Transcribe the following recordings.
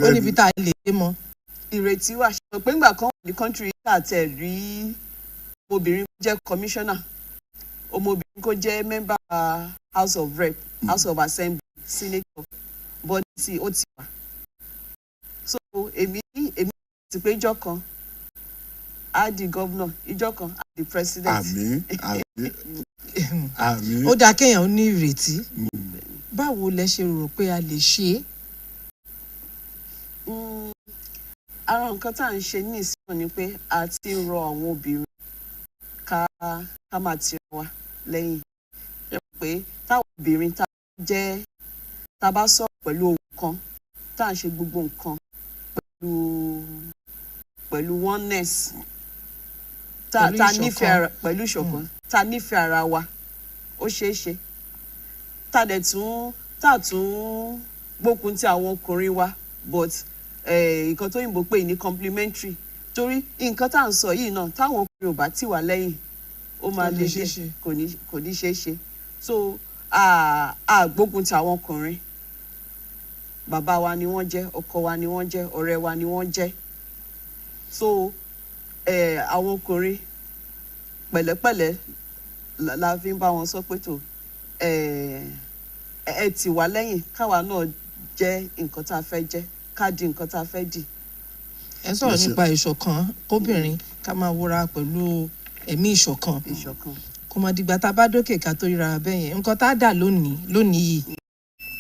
Ó níbi tá a lè dé mọ́. Ìrètí wà. Ṣe pé ńgbà kan wà ní country yìí tá a tẹ̀ rí ọmọbìnrin kó jẹ́ commissioner, ọmọbìnrin kó jẹ́ member House of Rep, House of Assembly, senator, but tí ó ti wà. So èmi ti pé ìjọ́ kan á di governor, ìjọ́ kan á di president. Àmín, àmín, àmín. Ó dáa kéèyàn ní ìrètí. Báwo lẹ ṣe rò pé a lè ṣe é? Ara nǹkan tá à ń ṣe ní ìsìn ni pé a ti ń rọ àwọn obìnrin ká máa tira wa lẹ́yìn. Ṣe pé táwọn obìnrin tá a jẹ́, tá a bá sọ̀rọ̀ pẹ̀lú ohùn kan, tá à ń ṣe gbogbo nǹkan pẹ̀lú oneness, tá Pẹ̀lú tá ìṣọ̀kan. nífẹ̀ẹ́ ara, pẹ̀lú ìṣọ̀kan, tá nífẹ̀ẹ́ ara wa, ó ṣeé ṣe. Tá dẹ̀ tún tá tún gbógun ti àwọn ọkùnrin wa, but nǹkan tó yìnbó pè ní complementary, torí nǹkan tá à ń sọ yìí náà, táwọn ọkùnrin ò bá tì wá lẹ́yìn, ó máa Kò ní le ṣeé díẹ̀. ṣe. Kò ní ṣeé ṣe. So a gbógun ti àwọn ọkùnrin. Bàbá wa ni wọ́n jẹ́, ọkọ wa ni wọ́n jẹ́, ọ̀rẹ́ wa ni wọ́n jẹ́. So àwọn ọkùnrin, pẹ̀lẹ́pẹ̀lẹ́ la fi ń bá wọn sọ pé tó ẹ tì wá lẹ́yìn, káwa náà jẹ́ nǹkan tá a fẹ́ jẹ́, ká di nǹkan tá a fẹ́ dì. Ẹ ń sọ̀rọ̀ Ẹ ṣé. nípa ìṣọ̀kan, kóbìnrin ká máa wúra pẹ̀lú ẹ̀mí ìṣọ̀kan. Ìṣọ̀kan. Kò mọ̀ dìgbà tá a bá dókè ká tó ríra bẹ́ẹ̀ yẹn. Nǹkan tá a dà lónìí lónìí yìí,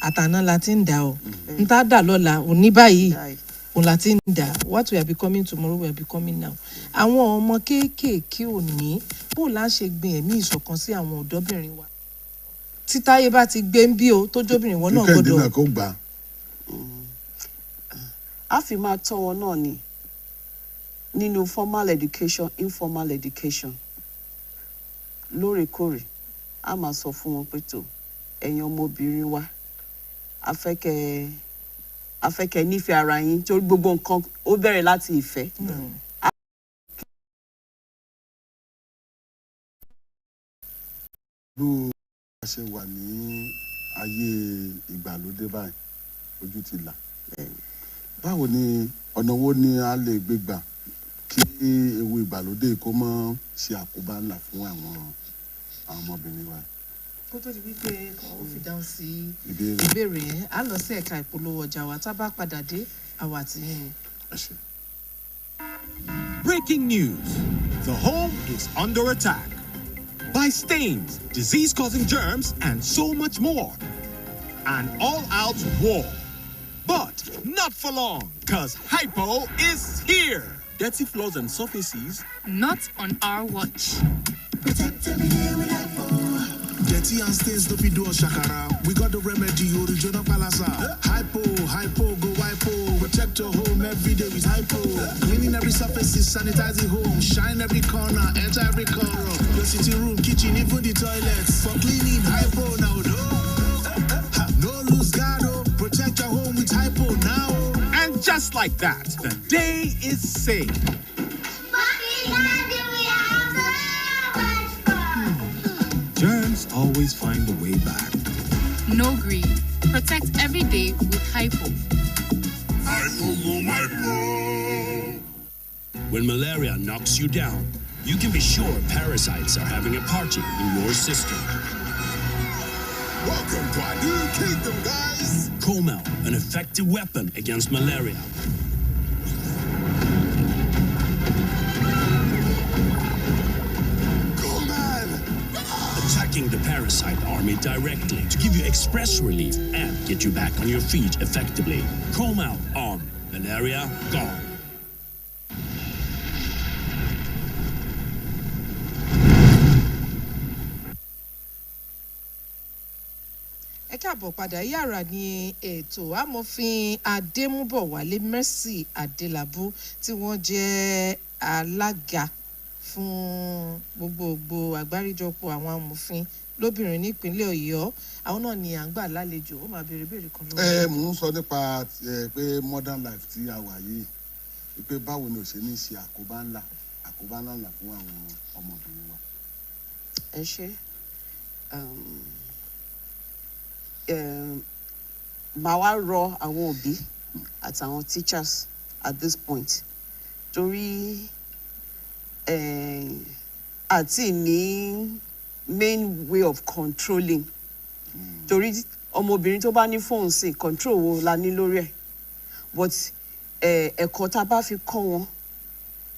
àtàná la ti ń dà o. N tá a dà lọ́la, òní báyìí Báyìí. òun la ti ń dà. What we are becoming tomorrow, we are becoming now. Àwọn ọmọ kéékèèké òní, bó la ṣe gbin ẹ̀mí ìṣọ̀kan sí àwọn ọ̀dọ́bìnrin wa, tí táyé bá ti gbé ń bí o tó jóbìnrin wọn náà Kí Kẹ́hìndé gbọ́dọ̀ náà kó gbà á. A fi máa tọ́ wọn náà ni nínú formal education, informal education. Lóòrèkóòrè, a máa sọ fún wọn pé tó, ẹ̀yin ọmọbìnrin wa, a fẹ́ kẹ́ nífẹ̀ẹ́ ara yín, torí gbogbo nǹkan ó bẹ̀rẹ̀ láti ìfẹ́. Bí a ṣe wà ní ayé ìgbàlódé báyìí, ojú ti là. Báwo ni, ọ̀nà wo ni a lè gbé gbà kí ewu ìgbàlódé kó mọ́ ṣe àkóbá ńlá fún àwọn ọmọbìnrin wa? Kó tó di wípé ó fi dáhùn sí ìbéèrè. Ìbéèrè yẹn, á lọ sí ẹ̀ka ìpolówó ọjà wa. Tá a bá padà dé, àwa àti yín ni. Ẹ ṣé. Breaking news. The home is under attack by stains, disease causing germs, and so much more. An all out war. But not for long, because Hypo is here. Dirty floors and surfaces, Not on our watch. Dirty and stains no fit do us shakara. We got the remedy, original palasa. Hypo, Hypo, go hypo. Protect your home every day with Hypo. Cleaning every surface, sanitize the home. Shine every corner, enter every corner. Your sitting room, kitchen, even the toilets. For cleaning, Hypo now. No, no lose guard, oh. Protect your home with Hypo now. And just like that, the day is saved. Mommy, Daddy, we have so much fun. Germs always find a way back. No greed. Protect every day with Hypo. Hypo. When malaria knocks you down, you can be sure parasites are having a party in your system. Welcome to our new kingdom, guys. Comel, an effective weapon against malaria. Go, man. Attacking the parasite army directly to give you express relief and get you back on your feet effectively. Comel on. Malaria gone. Ẹ káàbọ̀ padà. Yàrá ní ètò. Amòfin Adémúbọ̀wálé Mercy Adélábù, tí wọ́n jẹ́ alága fún gbogbogbò àgbáríjọpọ̀ àwọn amòfin lóbìnrin nípínlẹ̀ Ọ̀yọ́, àwọn náà ni à ń gbà lálejò. Ó máa béèrè béèrè kan lọ́wọ́. Ẹ mò ń sọ nípa pé modern life tí a wà yìí, pé báwo ni ò ṣe ní ṣe àkóbá ńlá fún àwọn ọmọbìnrin wa? Ẹ ṣe. Màá wá rọ àwọn òbí àtàwọn teachers at this point, torí àti ní main way of controlling, torí ọmọbìnrin tó bá ní fóònù sí, control wo la ní lórí ẹ̀? But ẹ̀kọ́ tá a bá fi kọ́ wọn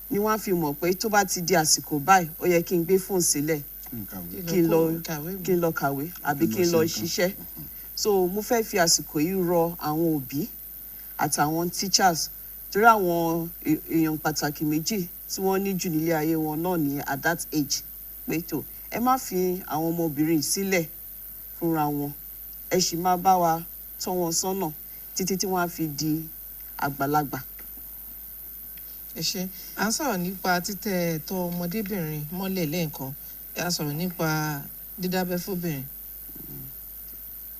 ni wọ́n á fi mọ̀ pé tó bá ti di àsìkò báyìí, ó yẹ kí n gbé fóònù sílẹ̀, Kí n kàwé. kí n lọ kàwé mi. kí n lọ kàwé àbí kí n lọ ṣiṣẹ́. So mo fẹ́ fi àsìkò yìí rọ àwọn òbí àtàwọn teachers, torí àwọn èèyàn pàtàkì méjì tí wọ́n ní jù nílé ayé wọn náà ní at that age, pé tó ẹ má fi àwọn ọmọbìnrin yìí sílẹ̀ fúnra wọn. Ẹ sì máa bá wa tọ́ wọn sọ́nà títí tí wọ́n á fi di àgbàlagbà. Ẹ ṣe. À ń sọ̀rọ̀ nípa títẹ̀ ẹ̀tọ́ ọmọdébìnrin mọ́lẹ̀ lẹ́ẹ̀kan, a sọ̀rọ̀ nípa dídábẹ́ fóbìnrin.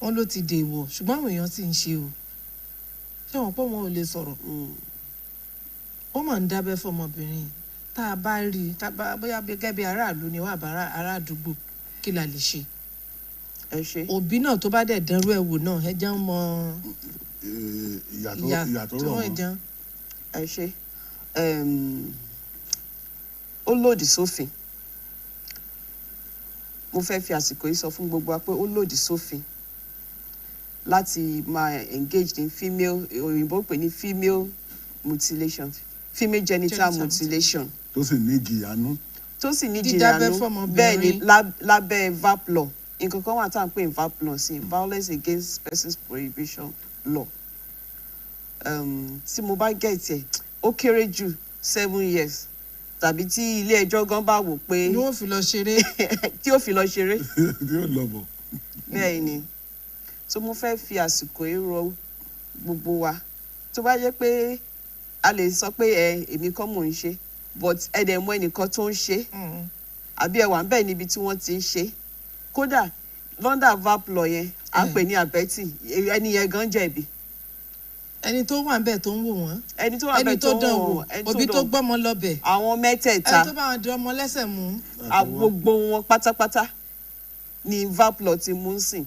Wọ́n ló ti dèèwọ̀, ṣùgbọ́n àwọn èèyàn sì ń ṣe o. Ṣé wọn pọ̀ wọn ò lè sọ̀rọ̀? Wọ́n máa ń dábẹ́ fọmọbìnrin. Tá a bá rí i, tá a bá bóyá gẹ́gẹ́ bí aráàlú ni wọ́n àbá ará àdúgbò, kí la lè ṣe? Ẹ ṣe. Òbí náà tó bá dẹ̀ dánrú ẹ̀ wò náà, ẹ jẹ́ ń mọ Ìyà tó ìyà ìyà tó tí rọ̀ wọ́n mọ́. jẹun. Ẹ ṣe. Ó lòdì sófin. Mo fẹ́ fi àsìkò yìí sọ fún gbogbo wa pé ó lòdì sófin láti máa engage ní female, òyìnbó pè ní female mutilation, female genital genital mutilation, tó sì ní ìjìyà nú. Tó sì ní Dídábẹ́ ìjìyà nú. fọ́mọbìnrin. Bẹ́ẹ̀ ni, lábẹ́ VAP law. Nǹkan kan wà tá à ń pè ní VAP law sí, Violence Against Persons Prohibition Law. Tí mo bá get ẹ̀, ó kéré jù 7 years, tàbí tí ilé ẹjọ́ gan bá wò pé ni wọ́n fi lọ ṣeré. Tí ó fi lọ ṣeré. Tí ó lọ bọ̀. Bẹ́ẹ̀ ni. So mo fẹ́ fi àsìkò yìí rọ gbogbo wa, tó bá jẹ́ pé a lè sọ pé ẹ èmi kọ́ mò ń ṣe, but ẹ dẹ̀ mọ ẹnìkan tó ń ṣe, àbí ẹ wà ń bẹ̀ níbi tí wọ́n ti ń ṣe, kódà London VAP law yẹn, à ń pè ní abetting, ẹni yẹn gan jẹ̀bi. Ẹni tó wà níbẹ̀ tó ń wò wọ́n, ẹni tó wà ẹni bẹ̀ tó tó ń dán wò wò, wọ́n, ẹni tó òbí tó dán wò, gbọ́mọ lọ́bẹ̀, àwọn mẹ́tẹ̀ẹ̀ta, ẹni tó bá wọn di ọmọ lẹ́sẹ̀ mú, gbogbo wọn pátápátá ni VAP law ti mú sìn.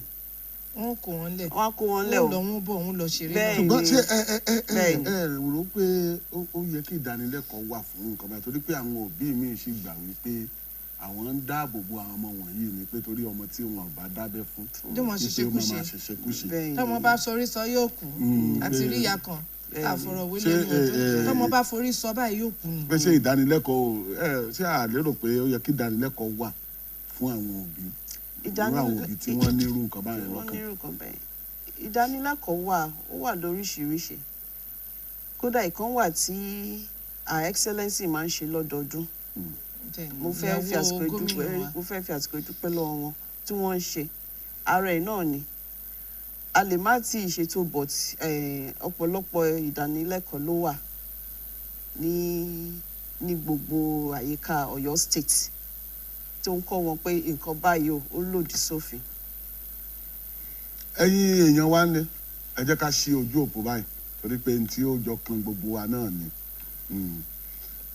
Wọn kò wọn lẹ̀. Wọ́n á kó wọn lẹ̀ Wọ́n o. lọ, wọ́n bọ̀, wọ́n lọ ṣeré Bẹ́ẹ̀ náà. Ṣùgbọ́n ni. ṣé ẹ ẹ ẹ ẹ Bẹ́ẹ̀ ni. ẹ rò pé ó yẹ kí ìdánilẹ́kọ̀ọ́ wà fún nǹkan báyìí? Torí pé àwọn òbí mi sì gbà wípé àwọn ń dáàbò bo àwọn ọmọ wọ̀nyí ni, pé torí ọmọ tí wọn ò bá dábẹ́ fún, Yóò máa wípé ó ṣiṣẹ́kúṣe. máa ṣiṣẹ́kúṣe. Bẹ́ẹ̀ ni. Tọmọ bá forí sọ, yóò kú. Àti rí ìyá kan àfọ̀rọ̀wé Ṣé, lẹ́nu ọdún, tọmọ bá forí sọ báyìí, yóò kú ni. Pé ṣé ìdánilẹ́kọ̀ọ́ ẹ, ṣé a lérò pé ó yẹ kí ìdánilẹ́kọ̀ọ́ wà fún àwọn òbí, irú àwọn òbí tí wọ́n ní irú nǹkan báyẹn Wọ́n lọ́kàn? nírú nǹkan bẹ́ẹ̀. Ìdánilẹ́kọ̀ọ́ wà, ó wà lóríṣiríṣi. Kódà ìkan wà tí Her Excellency máa ń ṣe lọ́dọọdún. Mo fẹ́ fi Ìyàwó àsìkò gómìnà ìdúpẹ́ wa. Mo fẹ́ fi àsìkò ìdúpẹ́ lọ́wọ́ wọn tí wọ́n ń ṣe. Ara ẹ̀ náà ni a lè má tí ì ṣètò, but ọ̀pọ̀lọpọ̀ ìdánilẹ́kọ̀ọ́ ló wà ní gbogbo àyíká Ọ̀yọ́ State tó ń kọ́ wọn pé nǹkan báyìí o, ó lòdì sófin. Ẹ̀yin èèyàn wa ń lé, ẹ jẹ́ ká ṣí ojú òpó báyìí, torí pé n tí ó jọ kan gbogbo wa náà ni.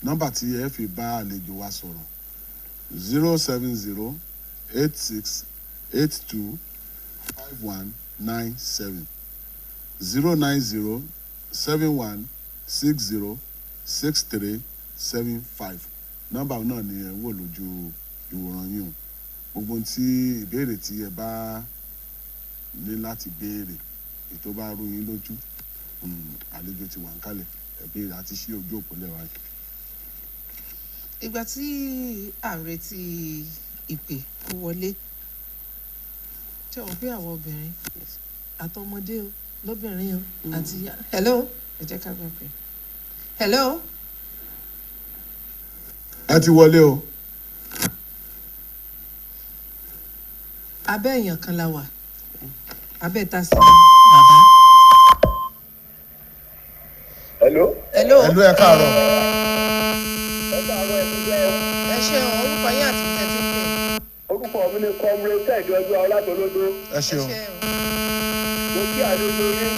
Nọ́mbà tí ẹ fi bá àlejò wa sọ̀rọ̀, 07086825197, 09071606375. Nọ́mbà náà ni ẹ ń wò lójú ìwòran yín o. Gbogbo ohun tí ìbéèrè tí ẹ bá ní láti béèrè, ètò bá rú yín lójú, àlejò ti wà ń kalẹ̀, ẹ béèrè àti ṣí ojú òpó lẹ́wà. Ìgbà tí à ń retí ìpè kó wọlé, ṣé o bí àwọn obìnrin àtọmọdé o, lóbìnrin o, àti, hello, ẹ jẹ́ ká gbọ́ pé hello. Ẹ ti wọlé o. Abẹ́ èèyàn kan la wà, abẹ́ ta sí bàbá. Hello. Hello. Hello, ẹ káàárọ̀. Ẹ káàárọ̀, ẹ kú jẹ́ o. Ẹ ṣeun. Orúkọ yín àti ibi tẹ́ ti ń pè? Orúkọ mi ni Comrade Tẹ́ẹ̀dì Ọjọ́ Ọlátolódó. Ẹ Ẹ ṣeun. ṣeun. Mo kí àlejò yín,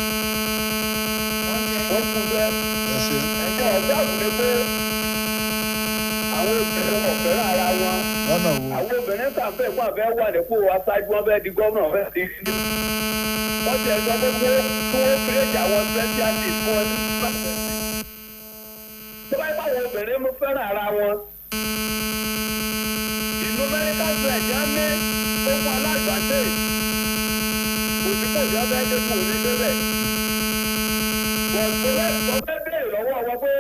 Wọ́n jẹ́ wọ́n kú jẹ́. Ẹ ṣe. Ẹ̀jẹ̀ ọ̀gá àgùnlé pé àwọn obìnrin wọn fẹ́ràn ara wọn. Lọ́nà wo? Àwọn obìnrin kàn fẹ́ fún àfẹ́ wà nípò aṣáájú, wọn fẹ́ di gómìnà, wọn fẹ́ di. Wọ́n ti ẹ̀ sọ pé kí wọ́n create àwọn specialist fún wọn ní tó bá yẹ báwọn obìnrin mú fẹ́ràn ara wọn. Ìlú medical strength yẹn ní ohun alágbàtẹ́ òsínbó yọ bẹ́ẹ̀ dé kò ní débẹ̀. Mo fẹ́ béèrè lọ́wọ́ wọn pé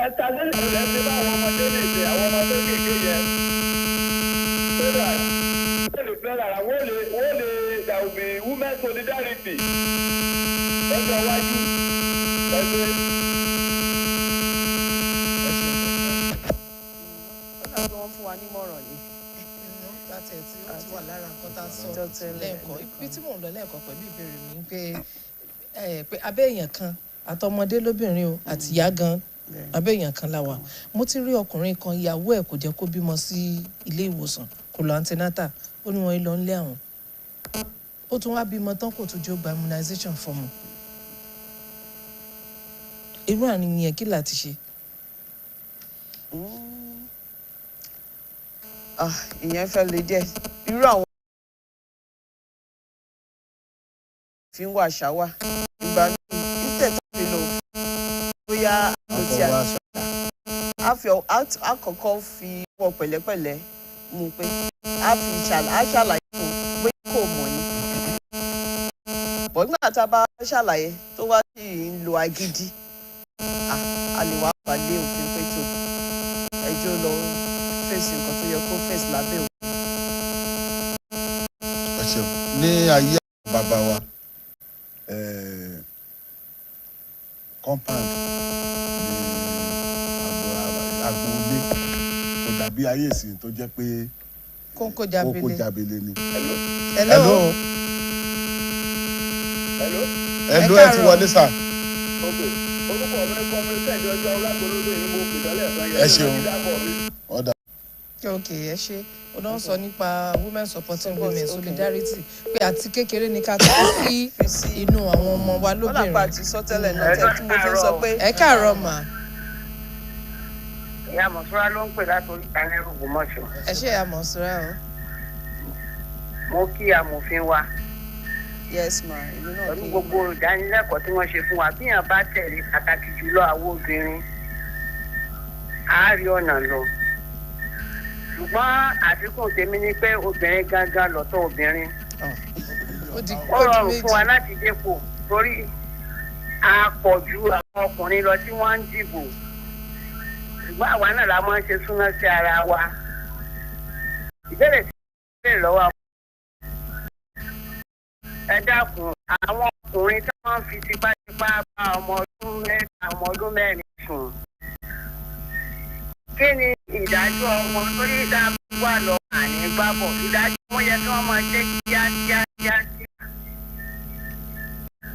ẹ̀ta lẹ́yìn rẹ̀ ti bá àwọn ọmọdé lè ṣe àwọn ọmọdé kéèké yẹn. So that wọ́n lè fẹ́ràn ara wọ́n lè there will be women solidarity lọ́jọ́ iwájú ẹgbẹ́. Ẹ ṣeun. Ó dà pé wọ́n fún wa nímọ̀ràn ni. Láti ẹ̀ tí ó ti wà lára nǹkan tá a sọ Tó tẹ́lẹ̀. lẹ́ẹ̀kan, ibi tí mò ń lọ lẹ́ẹ̀kan pẹ̀lú ìbéèrè mi ni pé ẹ, pé abẹ́ èèyàn kan, àtọmọdé lóbìnrin o, àti ìyá gan, abẹ́ èèyàn kan la wà. Mo ti rí ọkùnrin kan, ìyàwó ẹ̀ kò jẹ́ kó bímọ sí ilé ìwòsàn, kò lọ antenatal, ó ní wọn lọ ń lé àwọn. Ó tún wá bímọ tán, kò tún jó gba immunization fọmọ. Irú àárín yẹn, kí láti ṣe? Ah, ìyẹn fẹ́ le díẹ̀. Irú àwọn fi ń wà ṣáwà ìgbà míì, instead tá a fi lò òfin, bóyá ló ti àfọwọ́ àṣà. A fi á kọ́kọ́ fi wọ pẹ̀lẹ́pẹ̀lẹ́ mú un pé a fi á ṣàlàyé fún un bóyá kò mọ̀ ni. Bọ̀ nígbà tá a bá ṣàlàyé tó wá sí ń lo agídí, a lè wá pàdé òfin pé tó ẹjọ́ lọ fèsì nǹkan tó yẹ kó fèsì lábẹ́ òfin. Ẹ ṣeun. Ní ayé àwọn bàbá wa, compound ní agboolé, kò dàbí ayé ìsìn tó jẹ́ pé kóńkó kókó jábélé. Jábélé ni. Hello. Hello. Hello. Hello, Ẹ ẹ ti káàárọ̀. wọlé sà. Ok, orúkọ mi ní kọ́mínísẹ́ ìjọba ọlágbólógbé ni mo pè tẹ́lẹ̀ kan yẹn. Ẹ ṣeun. Ní dábọ̀ mi. Ọ̀dà. Ok, ẹ ṣe. Ó náà sọ nípa women supporting Support, women, okay. solidarity, pé àti kékeré ní ká tó sí fi sí inú àwọn ọmọ wa ó dàpọ̀ lóbìnrin. àti sọ tẹ́lẹ̀ náà tẹ́ tí mo fi ń sọ pé Ẹ káàárọ̀ mà. Ìyá Mọ̀súrà ló ń pè láti oríta ní Ògbómọ̀ṣọ́. Ẹ ṣe àmọ̀síra o. Mo kí amòfin wa Yes ma, èmi náà pẹ̀lú kí. gbogbo ìdánilẹ́kọ̀ọ́ tí wọ́n ṣe fún wa. Bí yàn bá tẹ̀lé, pàtàkì jùlọ àwọn obìnrin, á rí ọ̀nà lọ. Ṣùgbọ́n àfikún tèmi ni pé obìnrin gangan lọ̀tọ̀ obìnrin. Ó di Ó ó di rọrùn méjì. fún wa láti dépò torí a pọ̀ ju àwọn ọkùnrin lọ tí wọ́n ń dìbò, ṣùgbọ́n àwa náà la máa ń ṣe súná sí ara wa. Ìbéèrè tí mo béèrè lọ́wọ́ àwọn, ẹ dákun, àwọn ọkùnrin tí wọ́n fi tipátipá bá ọmọ ọdún 3, ọmọ ọdún 4 sùn, kí ni ìdájọ́ wọn? Torí dá wà lọ àní gbábọ̀, ìdájọ́ wọn yẹ kí wọ́n máa ṣe kíákíá kíákíá.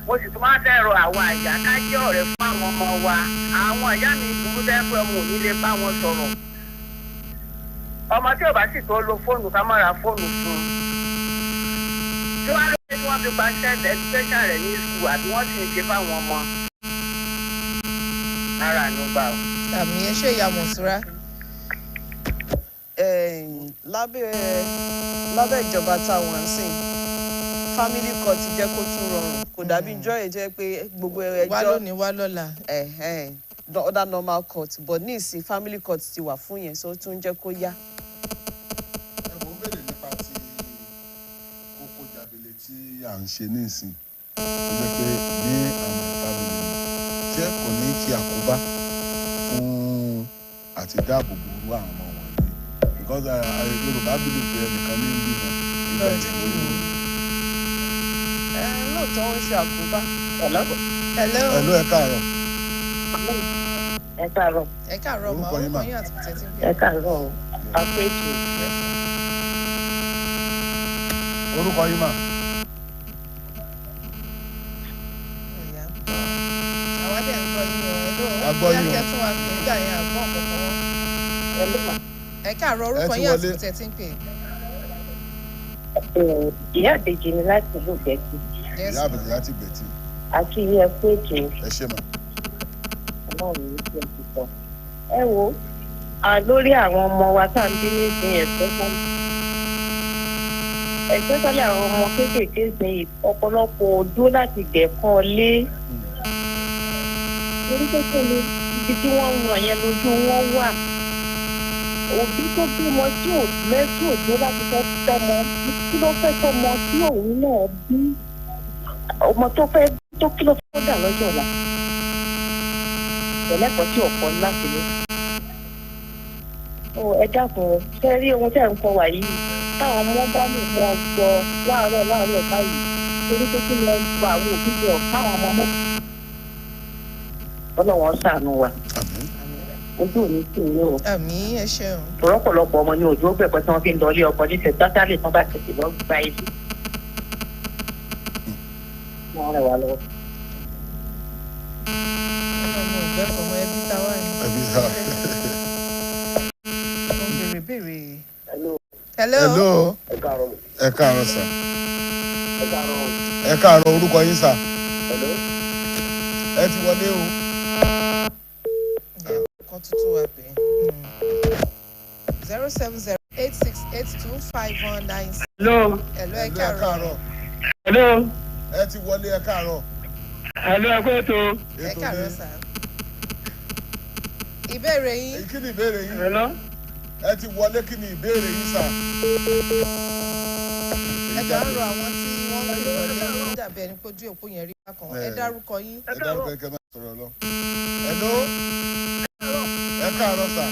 Mo sì tún máa fẹ́ rọ àwọn àyà ká jẹ́ ọ̀rẹ́ fún àwọn ọmọ wa. Àwọn ìyá mi burú tẹ́ pé ọmọ ò ní lè bá wọn sọ̀rọ̀. Ọmọ tí ò bá sì tó lo fóònù, ká má ra fóònù fún un. Tí wọ́n á lóye tí wọ́n fi gba sex education rẹ̀ ní school, àbí wọ́n sì ń ṣe fáwọn ọmọ ara àánú gbà o. Àmì, ẹ ṣe ìyá Mọ̀súrà. Lábẹ́ ìjọba táwọn ń sìn, family court jẹ́ kó tún rọrùn, kò dàbí ìjọ yẹn jẹ́ pé gbogbo ẹjọ́ Wá lónìí, wá lọ́la. Ẹ̀hẹ́n, the other normal court, but ní ìsìn family court ti wà fún yẹn, so ó tún jẹ́ kó yá. Ẹ mò ń béèrè nípa ti kókó jábélé tí à ń ṣe ní ìsìn, tó jẹ́ pé ní àwọn family, ṣé kò ní ṣe àkóbá fún àti dáàbòbò irú àwọn ọmọ wọ̀nyí? Because Yorùbá believe pé ẹnìkan ní ń bímọ ìgbà Lọ́ọ̀dì ìyẹn nínú. Ẹ lóòótọ́, ó ń ṣe àkóbá. Hello. Hello, ẹ káàárọ̀. Ẹ káàárọ̀. Ẹ káàárọ̀ mà. Orúkọ yín mà? Orúkọ yín àti tẹ̀tí Ẹ káàárọ̀ àpèjì. Orúkọ yín mà? Àwa dẹ̀ ń gbọ́ yín o. Hello. A gbọ́ yín o. Bóyá kẹ́ tún wa pè nígbà yẹn, àgbọ̀n kọ̀ọ̀kan wọn. Ẹ káàárọ̀, orúkọ Ẹ ti yín àti wọlé. tẹ̀tí ń pè. Ìyá àbèjì ni láti ìlú Ìgbẹ́tì. Yes, Ìyá àbẹ̀tẹ̀ láti Gbẹ̀tì. Àti ilé ẹkú ètò. Ẹ ṣé mà. Ọlọ́run ní kí ẹ ti sọ. Ẹ wo, lórí àwọn ọmọ wa tá à ń bí nísìnyí, ẹ̀fọ́ fún Especially àwọn ọmọ kéékèèké sìn, ọ̀pọ̀lọpọ̀ ò dúró láti gbẹ̀kọ́ lé. Torí pé kí ni ibi tí wọ́n ń lọ yẹn lójú wọn wà. Òbí tó bímọ tí ò lẹ́tí ò dúró láti fẹ́ tọ́mọ, kí ló fẹ́ tọ́mọ tí òun náà bí? Ọmọ tó fẹ́ tó, kí ló fẹ́ dà lọ́jọ́ ọ̀la? Pẹ̀lẹ́kọ̀ọ́ tí ọ̀pọ̀ ní láti ní. Ó ẹ dákun, ṣe rí ohun tẹ́ ń kọ wà yìí, táwọn ọmọ bá lè mọ gbọ́ láàárọ̀ láàárọ̀ báyìí, torí pé kí ni wọ́n gba àwọn òbí jọ káwọn ọmọ mọ́. Ọlọ́wọ́n ṣàánú wa, ojú òní sì ní o. Àmín, ẹ ṣeun. Ọ̀pọ̀lọpọ̀ ọmọ ní òjò gbẹ̀kọ́ tí wọ́n fi ń lọ ilé ọkọ ní tẹ̀sítátálì tán bá tètè lọ gba ilé. Wọ́n rẹ̀ wá lọ́wọ́. Ọmọ ògbẹ́kọ̀ ọmọ ẹbí táwa ni. Ẹbí tá. Mo béèrè béèrè. Hello. Hello. Hello. Ẹ káàárọ̀. Ẹ káàárọ̀ sà. Ẹ káàárọ̀. Ẹ káàárọ̀, orúkọ yín sà? Hello. Ẹ ti wọlé o. Kan tuntun wà pé 07086825196. Hello. Hello, ẹ Hello, ẹ káàárọ̀. káàárọ̀. Hello. Ẹ ti wọlé, ẹ káàárọ̀. Hello, ẹ kú ètò. Ẹ Ètò káàárọ̀ ni. sà. Ìbéèrè yín. Kí ni ìbéèrè yín? Hello. Ẹ ti wọlé, kí ni ìbéèrè yín sà? Ẹ jọ ń rọ àwọn tí wọ́n ń pè wọlé, ó dàbí ẹni pé ojú òpó yẹn rí bákan. Ẹ dárúkọ yín. Ẹ dárúkọ yín kẹ́ máa sọ̀rọ̀ lọ. Hello. Ẹ káàárọ̀ sà.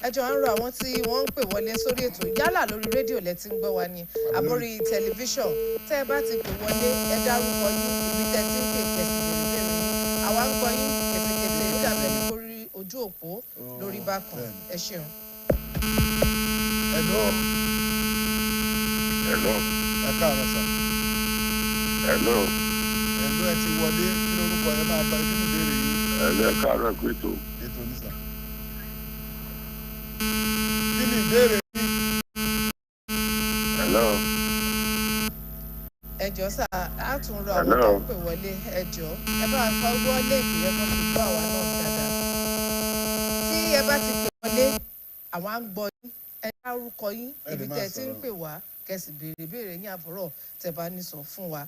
Ẹ jọ ń rọ àwọn tí wọ́n ń pè wọlé sórí ètò, yálà lórí rédíò lẹ ti ń gbọ́ wa ni àbórí tẹlifíṣàn, tẹ́ ẹ bá ti pè wọlé, ẹ dárúkọ yín, ibi tẹ́ ti ń pè, kẹsì béèrè béèrè yín. Àwa ń gbọ́ yín kètèkètè, ó dàbí ẹni pé orí ojú òpó lórí bákan. Ẹ ṣeun. Hello. Hello. Ẹ káàárọ̀ sà. Hello. Hello, ẹ ti wọlé, kí lorúkọ ẹ máa bá, kí ni ìbéèrè yín? Hello, ẹ káàárọ̀, ẹ kú ètò. Ètò ní sà. Kí ni ìbéèrè yín? Hello. Ẹ jọ sà, á tún rọ àwọn tó ń pè wọlé, ẹ jọ, ẹ bá wa fa wọlé ìpè yẹn kan fi gbọ́ àwa náà dáadáa. Tí ẹ bá ti pè wọlé, àwa ń gbọ́ yín, ẹ dárúkọ yín, Ẹ lè ibi máa tẹ́ ẹ ti ń sọ̀rọ̀. pè wá, kẹsì béèrè béèrè yín, àbúrò tẹ́ bá ní sọ fún wa.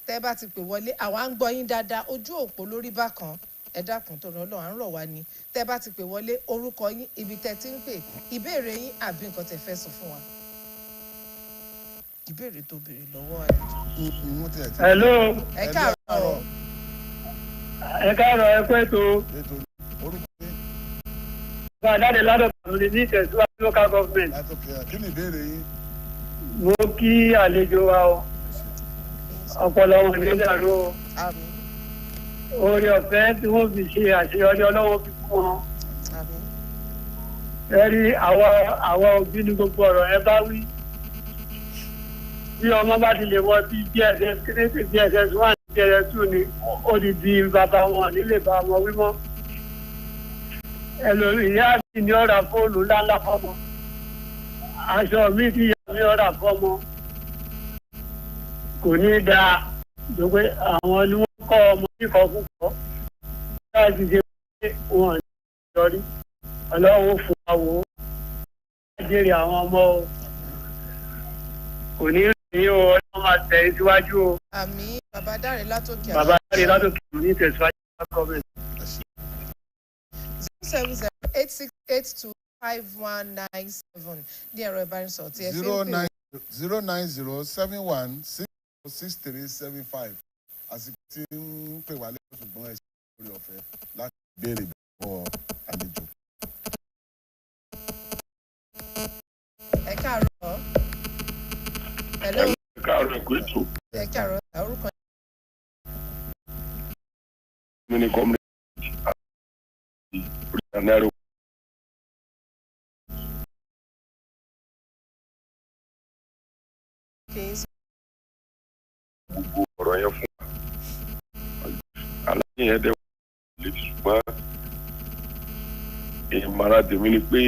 Tẹ́ bá ti pè wọlé, àwa ń gbọ́ yín dáadáa, ojú òpó lórí bákan. Ẹ dákun, tó rán lọ́wọ́, à ń rọ̀ wá ni. Tẹ́ bá ti pè wọlé, orúkọ yín, ibi tẹ́ ti ń pè, ìbéèrè yín àbí nǹkan tẹ́ fẹ́ sọ fún wa. Ìbéèrè tó béèrè lọ́wọ́ àlejò. Wọ́n ti ẹ̀ ti. Hello. Ẹ káàárọ̀. Ẹ káàárọ̀, ẹ kú ètò. Ètò ní, orúkọ yín? Bá a dáde ládọ̀tà lórí ní ìtẹ̀síwájú local government. Látòkè, kí ni ìbéèrè yín? Mo kí àlejò wa o. Ọpọlọ wọn ní dàrú o. Àmín. Oore ọ̀fẹ́ tí wọ́n fi ṣe àṣeyọrí, Ọlọ́wọ́ fi fún wọn. Àmín. Ẹ rí àwa òbí ní gbogbo ọ̀rọ̀ ẹ bá wí. Bí ọmọ bá ti lè wọ bí JSS 3, JSS 1, JSS 2 ni ó ti di bàbá wọn, nílé bá wọn wí mọ́. Ẹlòmíì, ìyá mi ní ọ̀rà fóònù ńláńlá fọmọ. Aṣọ mi ti ìyá mi ọ̀rà fọmọ. Kò ní í dáa pé àwọn ni wọ́n kọ́ ọmọ níkọ̀ọ́kúkọ́. Láti ṣe pé wọn ò ní yọrí. Ọlọ́run ó fún wa wò ó. Jèrè àwọn ọmọ o. Kò ní rí o, Ọlọ́run máa tẹ̀ ẹ́ síwájú o. Àmín, bàbá dáre látòkè. Bàbá dáre látòkè ní ìtẹ̀síwájú gọ́ọ̀mẹ̀ntì. 07086825197 ní ẹ̀rọ ìbánisọ̀rọ̀ tí ẹ fi ń zero pè. nine 09071 66375. Àsìkò tí ń pè wá lẹ́yìn, ṣùgbọ́n ẹ ṣe orí ọ̀fẹ́ láti béèrè bọ́ àlejò. Ẹ káàárọ̀. Hello. Ẹ káàárọ̀, ẹ kú ètò. Ẹ káàárọ̀, orúkọ? Mi ni kọ́mìnì orí náírà. Kì í sọ. Gbogbo ọ̀rọ̀ yẹn fún wa, aláyé yẹn dẹ̀ létí, ṣùgbọ́n ìmọ̀ràn tèmi ni pé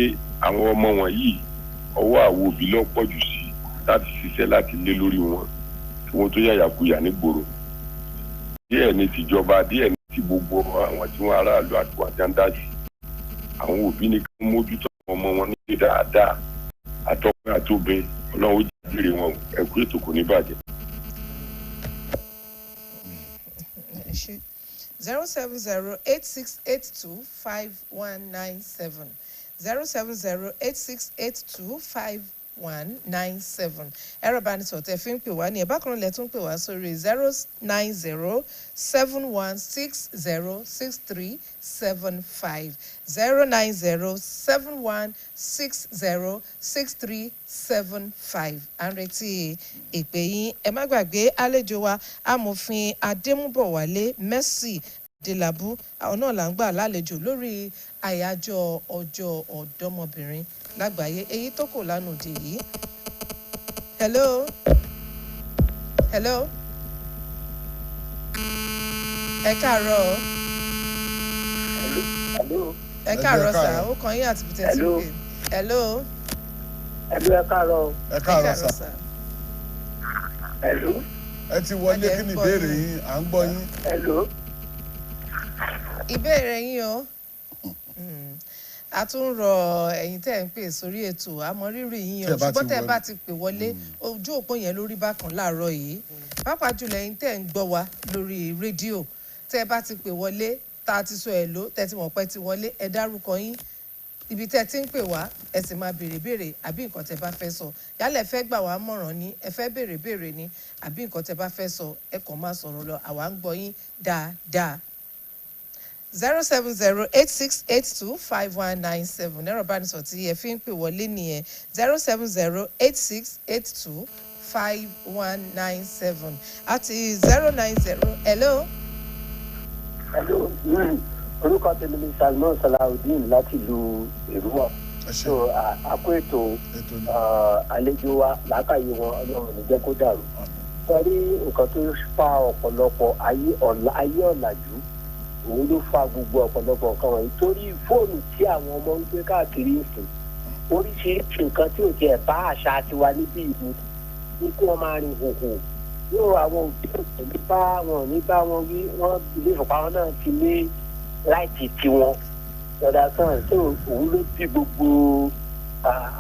àwọn ọmọ wọ̀nyí, ọwọ́ àwọn òbí ló pọ̀ jù sí láti ṣiṣẹ́ láti lé lórí wọn kí wọ́n tó yàyàkuyà nígboro. Díẹ̀ ní tìjọba, díẹ̀ ní ti gbogbo àwọn tí wọ́n aráàlú àti wọn àti àǹdá sí. Àwọn òbí ni kí wọ́n mójútó. Ọmọ wọn ní dáadáa, àtọkùnrin àtobìnrin, Ọlọ́run ó jèrè wọn. Ẹ̀kú ètò, kò ní bàjẹ́. Ẹ ṣé. 07086825197, 07086825197, ẹ̀rọ ìbánisọ̀rọ̀ tẹ́ fi ń pè wá ní ẹ̀. Bákan náà lẹ tún pè wá sórí 09071606375, 09071606375. À ń retí ìpè yín. Ẹ má gbàgbé àlejò wa, Amòfin Adémúbọ̀wálé Mercy Adélábù, àwọn náà là ń gbà lálejò lórí àyájọ́ Ọjọ́ Ọ̀dọ́mọbìnrin Lágbàáyé, èyí tó kò lánàá òde yìí. Hello, hello, ẹ káàárọ̀ o. Hello. Ẹ káàárọ̀ sà, ó kàn yín àti bìtẹ́ tí ó pè. Hello. Hello, ẹ káàárọ̀ o. Ẹ káàárọ̀ sà. Hello. Ẹ ti wọlé, kí ni ìbéèrè yín? À ń gbọ́ yín. Hello. Ìbéèrè yín o. A tún ń rọ ẹ̀yin tẹ́ ẹ̀ ń pè sórí ètò, àmọ́ rírì yín o, Tí ẹ bá ti ṣùgbọ́n tẹ́ ẹ wọlé. bá ti pè wọlé, ojú òpó yẹn lórí bákan láàárọ̀ yìí, pàápàá jùlọ ẹ̀yin tẹ́ ẹ̀ ń gbọ́ wa lórí rédíò, tẹ́ ẹ bá ti pè wọlé, tá a ti sọ ẹ̀ ló tẹ́ ti mọ̀ pé ti wọlé, ẹ dárúkọ yín, ibi tẹ́ ẹ ti ń pè wá, ẹ sì máa béèrè béèrè àbí nǹkan tẹ́ bá fẹ́ sọ. Yálẹ̀ ẹ fẹ́ gbà wá mọ̀ràn ni, ẹ fẹ́ béèrè béèrè ni, àbí nǹkan tẹ́ bá fẹ́ sọ, ẹ kàn máa sọ̀rọ̀ lọ, àwa ń gbọ́ yín dáadáa. 07086825197, ẹ̀rọ ìbánisọ̀rọ̀ tí ẹ fi ń pè wọlé nìyẹn, 07086825197 àti 090. Hello. Hello. Orúkọ tèmi ni Salman Salahudeen láti ìlú Èrúwà. So àkó ètò, àlejò wa, làákàyè wọn, Ọlọ́run ní jẹ́ kó dàrú. Sọrí nǹkan tó fa ọ̀pọ̀lọpọ̀ ayé ọ̀la, ayé ọ̀làjú, òun ló fa gbogbo ọ̀pọ̀lọpọ̀ nǹkan wọ̀nyí, torí fóònù tí àwọn ọmọ ń gbé káàkiri ń sìn, oríṣiríṣi nǹkan tí ò tiẹ̀ bá àṣà tiwa níbí ìlú ní kí wọ́n máa rìn hòhò yóò. Àwọn òbí ò ní bá wọn, ò ní bá wọn wí. Wọn ilé ìfọ̀pamọ́ náà ti ní right tiwọn lọ́dà sàn tó, òun ló bí gbogbo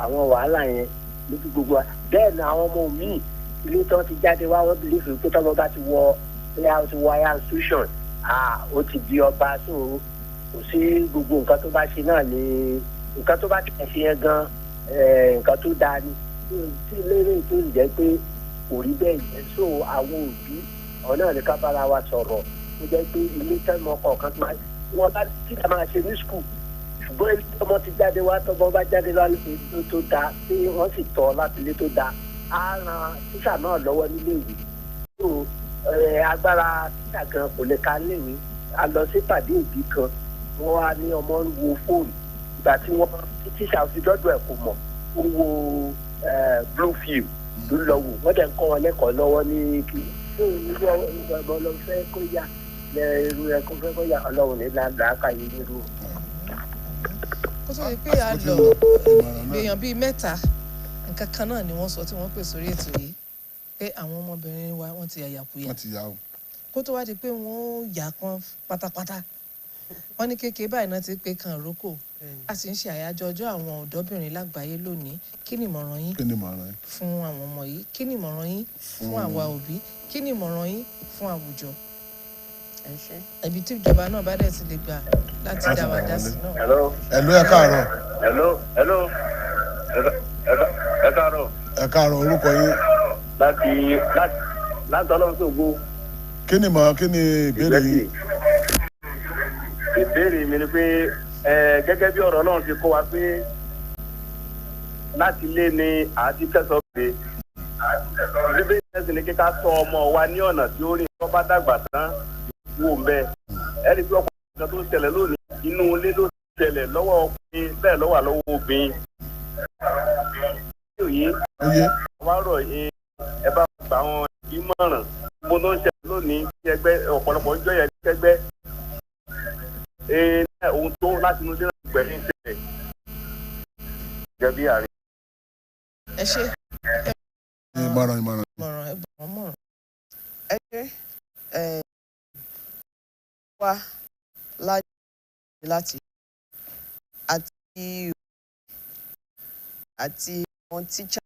àwọn wàhálà yẹn, ló bí gbogbo wa. Bẹ́ẹ̀ ni àwọn ọmọ míì, ilé tí wọ́n ti jáde wá, wọ́n believe pé tọ́mọ bá ti wọ ilé, ti wọ higher institution, ó ti di ọba. So kò sí gbogbo nǹkan tó bá ṣe náà ni nǹkan tó bá tẹ̀ ṣe yẹn gan, nǹkan tó dáa ni, tí lérè tó sì jẹ́ pé kò rí bẹ́ẹ̀ yẹn. So àwọn òbí ọ̀nà ní ká bára wa sọ̀rọ̀, ó jẹ́ pé ilé tẹ́mọ kọ̀ọ̀kan tó máa wọ́n bá tí a máa ṣe ní school, ṣùgbọ́n ilé tọmọ ti jáde wá, tọmọ bá jáde wá ilé tó dáa, tí wọ́n sì tọ́ láti ilé tó dáa, á ran tíṣà náà lọ́wọ́ nílé ìwé. So agbára tíṣà gan kò lè ka léwe. A lọ sí pàdé òbí kan, wọ́n wá ní ọmọ ń wo fóònù. Ìgbà tí wọ́n tí tíṣà fi dọ́dọ̀ ẹ̀, kò mọ̀, ó wo blue film ló lọ wò. Wọ́n dẹ̀ ń kọ́ wọn lẹ́kọ̀ọ́ lọ́wọ́ ní kí irú ọmọ lọ fẹ́ kó yá lẹ, irú ẹ kó fẹ́ kó yá. Ọlọ́run ní làákàyè nírú. Kó tó di pé a lọ, èèyàn bíi mẹ́ta, nǹkan kan náà ni wọ́n sọ tí wọ́n pè sórí ètò yìí, pé àwọn ọmọbìnrin wa, wọ́n ti yàyàkuyà. Wọ́n ti yà o. Kó tó wá di pé wọ́n yà kan pátápátá, wọ́n ní kékeré báyìí náà ti pé kan rókò. A sì ń ṣe àyájọ́ Ọjọ́ Àwọn Ọ̀dọ́bìnrin Lágbàáyé lónìí. Kí ni ìmọ̀ràn yín Kí ni ìmọ̀ràn yín? fún àwọn ọmọ yìí? Kí ni ìmọ̀ràn yín fún àwa òbí? Kí ni ìmọ̀ràn yín fún àwùjọ? Ẹ ṣé. Ibi tí ìjọba náà bá dẹ̀ ti lè gbà láti dá wa dá sí náà. Hello. Hello, ẹ káàárọ̀. Hello, hello. Ẹ káàárọ̀. Ẹ káàárọ̀, orúkọ yín? Láti Ọlọ́run ṣògo. Kí ni ìmọ̀ràn, kí ni ìbéèrè yín? Ìbéèrè mi ni pé gẹ́gẹ́ bí ọ̀rọ̀ Ọlọ́run ti kọ́ wa pé láti lé ni àti kẹsàn-án pé Bíbélì ẹ̀sìn ní kíkà tọ́ ọmọ wa ní ọ̀nà tí ó rìn, tó bá dàgbà tán wò ń bẹ. Ẹ rí i pé ọ̀pọ̀ nǹkan tó ń ṣẹlẹ̀ lónìí, inú ilé ló ṣẹlẹ̀, lọ́wọ́ ọkùnrin bẹ́ẹ̀ lọ́wọ́ àlọ́wọ́ obìnrin. Òye wá rọ̀, ẹ bá gbà wọn ìmọ̀ràn gbogbo tó ń ṣẹlẹ̀ lónìí, bí ẹgbẹ́ ọ̀pọ̀lọpọ̀ ń jọ yẹ kẹgbẹ́ ohun tó láti inú ilé náà gbẹ̀yìn ṣẹlẹ̀ gẹ́gẹ́ bí àárín. Ẹ ṣe. Ìmọ̀ràn, ìmọ̀ràn. Ìmọ̀ràn, ẹ gbà wọ́n mọ̀ràn. Ẹ ṣe. Ẹ wá láti àti Àti àwọn tíṣà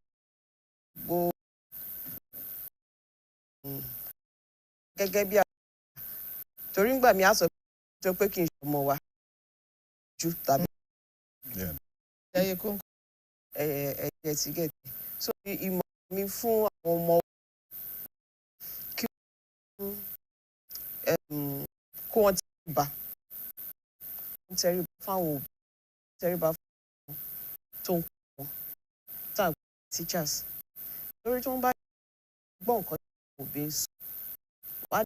gbogbo gẹ́gẹ́ bí torí ńgbà mi á sọ pé kí n ṣọmọ wa ju tàbí ẹyẹ kóńkó. Ẹ̀yẹ ti gẹ̀tẹ̀. So ìmọ̀ mi fún àwọn ọmọ, kí wọ́n kó wọn tẹríba, wọ́n tẹríba fáwọn òbí, tẹríba fún àwọn tó ń kọ́ wọn, tá à ń pè ní teachers, lórí tí wọ́n bá gbọ́ nǹkan tí àwọn òbí ń sọ, wọ́n á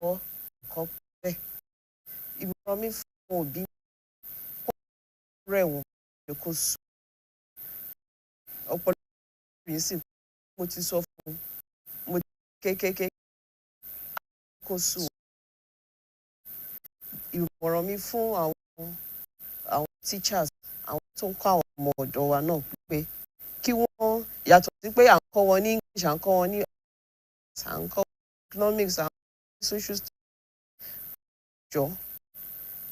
kọ́ nǹkan bẹ́ẹ̀. Ìmọ̀ràn mi fún àwọn òbí, kó rẹ̀ wọ́n lè kó sùn ọ̀pọ̀lọpọ̀ yìí sì. Mo ti sọ fún un, mo ti kékeré kó sùn. Ìmọ̀ràn mi fún àwọn teachers, àwọn tó ń kọ́ àwọn ọmọ ọ̀dọ́ wa náà, pé kí wọ́n yàtọ̀ sí pé à ń kọ́ wọn ní English, à ń kọ́ wọn ní, à ń kọ́ economics, à ń kọ́ ní social studies, jọ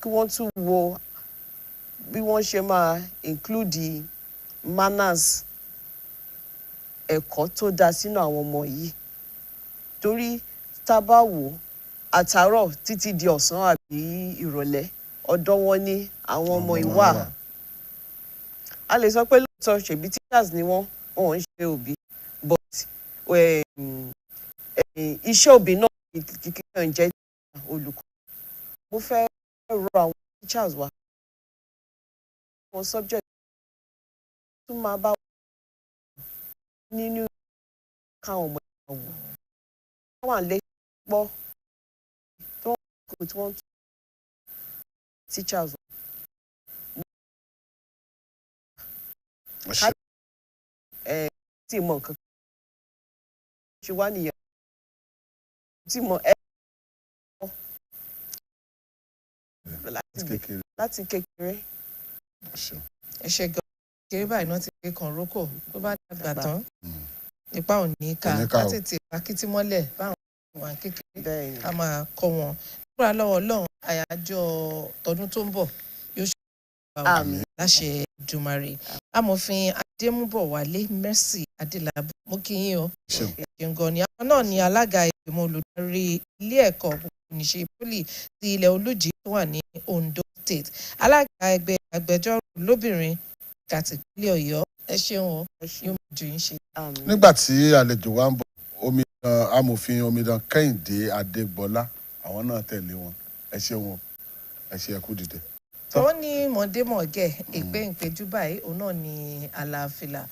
kí wọ́n tún wo bí wọ́n ṣe máa include manners, ẹ̀kọ́ tó dáa sínú àwọn ọmọ yìí, torí tá a bá wò ó, àtàárọ̀ títí di ọ̀sán àbí ìrọ̀lẹ́, ọ̀dọ̀ wọn ni àwọn ọmọ yìí wà. A lè sọ pé lóòótọ́, ṣèbí teachers ni wọ́n, wọn ò ń ṣe òbí, but iṣẹ́ òbí náà kíkẹ́ ń jẹ́ olùkọ́. Mo fẹ́ rọ àwọn teachers wa, àwọn subject tún máa bá nínú káwọn ọmọ ìgbà wò wọ́n wà lé gbọ́ tí wọ́n kò tí wọ́n tún teachers wa ká ẹ tí mọ nǹkan ṣe wá nìyẹn tí mọ ẹ láti kékeré. Ẹ ṣe gan. Kéré báyìí náà ti gbé kan rókò, tó bá dàgbà tán, ipa ò ní ká. Kò ní ká ká o. Tètè pakítí mọ́lẹ̀ báwọn wà kékeré, ká máa kọ́ wọn. Nígbà lọ́wọ́ Ọlọ́run, àyájọ́ tọdún tó ń bọ̀ yóò ṣe Àmín. Láṣẹ Èdùmàrè. Amòfin Adémúbọ̀wálé Mercy Adélábù, mo kí yín o. Ṣeun gan ni. Àwọn náà ni alága ìgbìmọ̀ olùdarí ilé ẹ̀kọ́ gbogbo-nìṣe Poly ti ilẹ̀ Olùjì tó wà ní Ondo State, alága ẹgbẹ́ agbẹjọ́rò lóbìnrin kàtìpínlẹ̀ Ọ̀yọ́. Ẹ ṣeun o, yóò máa ju yín ṣe. Nígbà tí àlejò wa ń bọ̀, omidan amòfin omidan Kẹ́hìndé Adégbọlá, àwọn náà tẹ̀lé wọn. Ẹ ṣeun o, ẹ ṣe, ẹ kú dìde. Wọ́n ní mọ̀ọ́démọ̀ọ́gẹ̀ ìpè ìpéjú báyìí, òun náà ní àlàáfíà.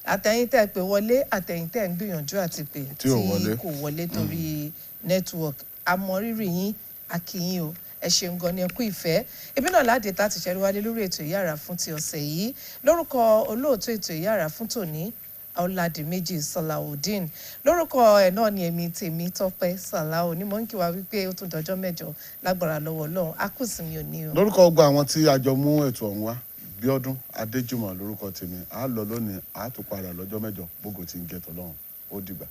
Àtẹ̀yìn tẹ́ pé wọlé, àtẹ̀yìn tẹ́ ń gbìyànjú àti pé tí ò wọlé. Kò wọlé torí network, àmọ̀rírì yín, akínyìn o. Ẹ ṣeun gan ni, ẹ kú ìfẹ́. Ibi náà láde tá a ti ṣẹ́rí wálé lórí ètò Ìyára fún ti ọ̀sẹ̀ yìí. Lórúkọ olóòtú ètò Ìyára fún tòní, Ọládìméjì Salaudeen, lórúkọ ẹ̀ náà ni èmi tèmi Tọ́pẹ́ Sàláò ní mò ń kí wa wípé ó tún dọjọ́ 8 lágbára lọ́wọ́ Ọlọ́run. A kù sí mi ò ní o. Lórúkọ gbogbo àwọn tí a jọ mú ètò ọ̀hún wá, Bíọ́dún Adéjùmọ̀ lórúkọ tèmi. À á lọ lónìí, à á tún padà lọ́jọ́ 8. Bógo ti ń jẹ́ tọ́lọ́run. Ó dìgbà.